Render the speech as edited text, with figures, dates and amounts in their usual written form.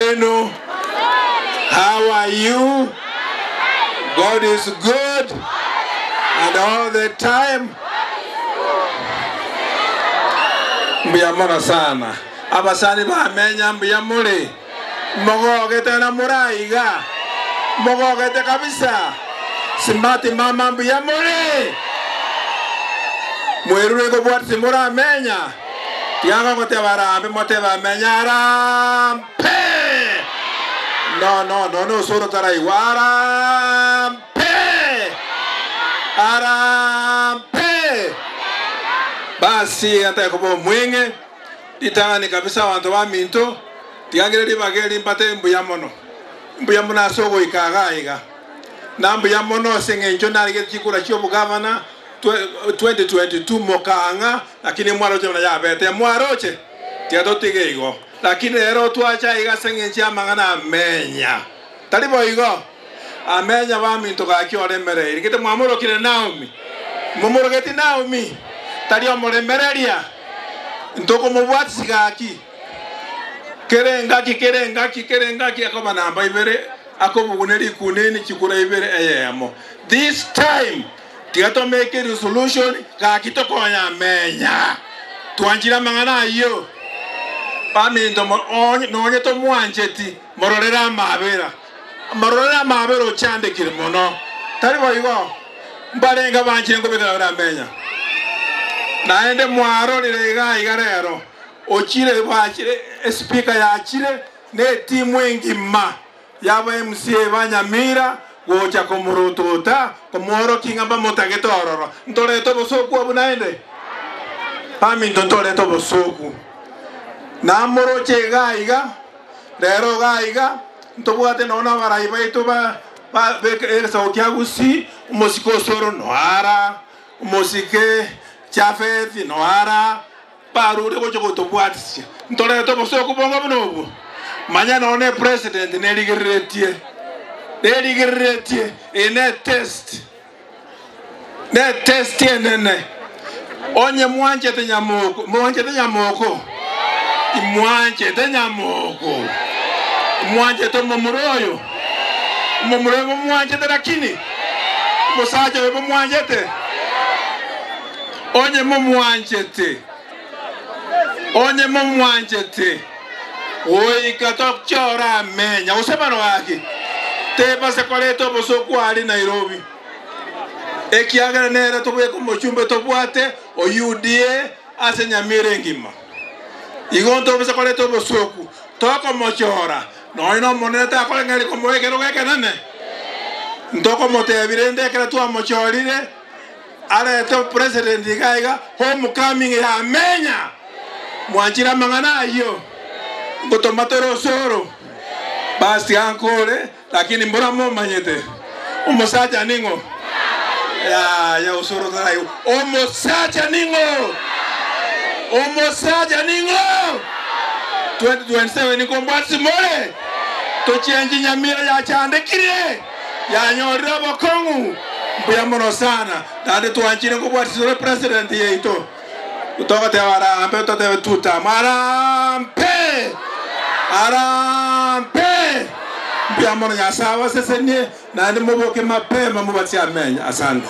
Enu, how are you? God is good and all the time. Mbuya mono sana. Abasani bamenya mbuya more. Mogogete na moraiga. Mogogete kabisa. Simati mama mbuya more. Mwerure kobwati simoramenya. Tiga goteba arambe motebe amenya arampe. No no no no osoro taraigwa arampe. Arampe. Basi ntake koba omweng'e ritang'ani kabisa abanto baminto tiga ngire ribaga eri mbate mbuya mono. Mbuya mono ase ogoika iga iga. Na mbuya mono ase eng'encho narigete chikura chi'obogavana 2022 mokang'a lakini mwaroche buna yabete. Mwaroche? Tiga totige igo. Lakini rero twacha iga ase eng'encho y'amang'ana amenya. Tari boigo? Amenya baminto gaki oremereiri. Gete mwamorokire Naomi? Momorogeti Naomi? Tari omoremereria? Ntokomobwatisia gaki? Kera engaki, kera engaki, kera engaki akoba namba ibere, akobuguna rikuneni chikura ibere eyemo. This time tiga to make a resolution gaki tokoyamenya. Twanchire amang'ana ayio. Baminto nonye tomwancheti mororere amabera. Mororere amabera ochandekire mono. Tari boigo? Mbarenge abanchire nkobekera bare amenya. Naende mwarorire iga iga rero ochire bachire espika yachire ne etimu engima. Yaba MCA ba Nyamira gocha komorotota komworokia ng'a mbamotagete ororo. Ntorete obosooku obwo naende? Baminto ntorete obosooku. Namoroche iga iga, rero iga iga, ntobwate nonya na abarai baito ba ba egesaku kia Gusii, omosike Osoro noara, omosike Jafeth noara, Barure gocha gotobwatisia. Ntorete obosooku bonga buna obwo? Manya nonya ne president nerigereretie. Nerigereretie. Eye ne test. Ne test enene. Onye mwanchete nyamoko, mwanchete nyamoko? Imwanchete nyamoko? Mwanchete omomura oyo? Omomura oyo momwanchete lakini? Omosacha oyo momwanchete? Onye momwanchete, onye momwanchete, goika tochore amenya, gose bono gaki, tebase koreta obosooku aria Nairobi, ekiagera nere tobweke omochumbe tobwate o UDA ase Nyamira engima. Igo ntobasa koreta obosooku, tokomochora, nonya n'Omonene takoreng'aneria komoa ekerogo ekenene. Ntokomotebia rende ekero twamochorire, Arete opresident iga iga home coming ya amenya mwanchire amang'ana ayio ngotoma tore osoro bas tiga nkore lakini mbora momanyete omosacha ning'o yaya osoro taraigwa omosacha ning'o omosacha ning'o 2027 nkombwatisi more tochenji nyamira yachandekire. Yanyorire obokong'u. Mbuya mono sana. Naende twanchire nkobwatiswa ore president yaito. Togoteba arambe totebe tutam. Arambe! Arambe! Mbuya mono Nyasae abasesenie naende moboke mapema mobatie amenya. Asante.